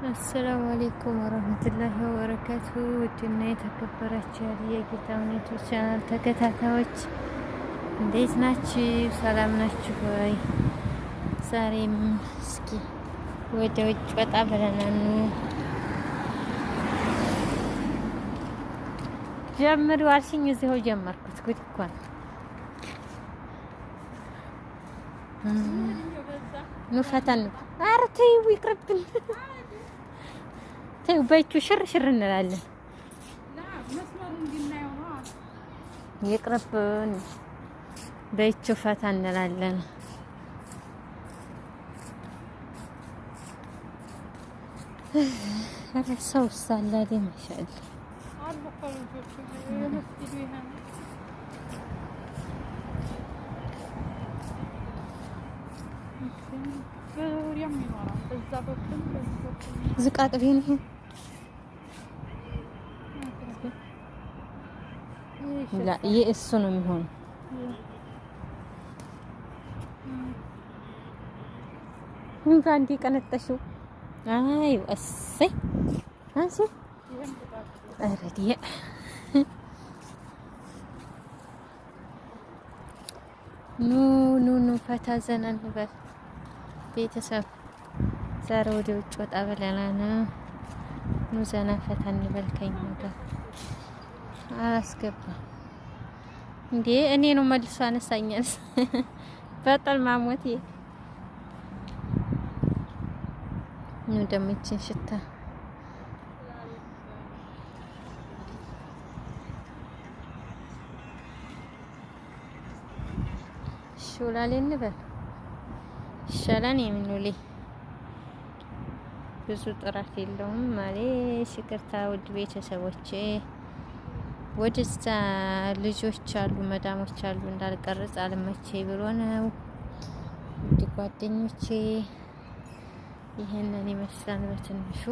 አሰላሙ አሌይኩም ወረህመቱላሂ ወበረካቱ። ውድና የተከበራችሁ የጌታ ሁኔቶች ቻናል ተከታታዮች እንዴት ናችሁ? ሰላም ናችሁ ወይ? ዛሬም እስኪ ወደ ውጭ ወጣ ብለናል። ጀምሩ አልሽኝ፣ እዚሁ ጀመርኩት። ጉድ እኮ ነው። ኑ ፈተን። ኧረ ተይው ይቅርብን። ተይው በእጁ ሽር ሽር እንላለን። ይቅርብን። በእጁ ፈታ እንላለን። ኧረ ሰው ሳላዴ ማሻአላ ዝቃቅቤን ይሄ ይህ እሱ ነው የሚሆነው። በአንዴ ቀነጠሽው። አይ እሰይ አንቺ ኧረ ኑ ኑ ኑ ፈታ ዘና እንበል ቤተሰብ። ዛሬ ወደ ውጭ ወጣ ብለናል። ኑ ዘና ፈታ እንበል ከኛ ጋር። አላስገባም እንዴ እኔ ነው መልሶ አነሳኛል። በጠል ማሞቴ ኑ ደግሞ ይችን ሽታ ሾላሌ እንበል ይሻላል። የምንውሌ ብዙ ጥራት የለውም ማለት ይቅርታ ውድ ቤተሰቦቼ። ወደዛ ልጆች አሉ መዳሞች አሉ እንዳልቀርጽ አልመቼ ብሎ ነው። ውድ ጓደኞቼ ይህንን ይመስላል በትንሹ።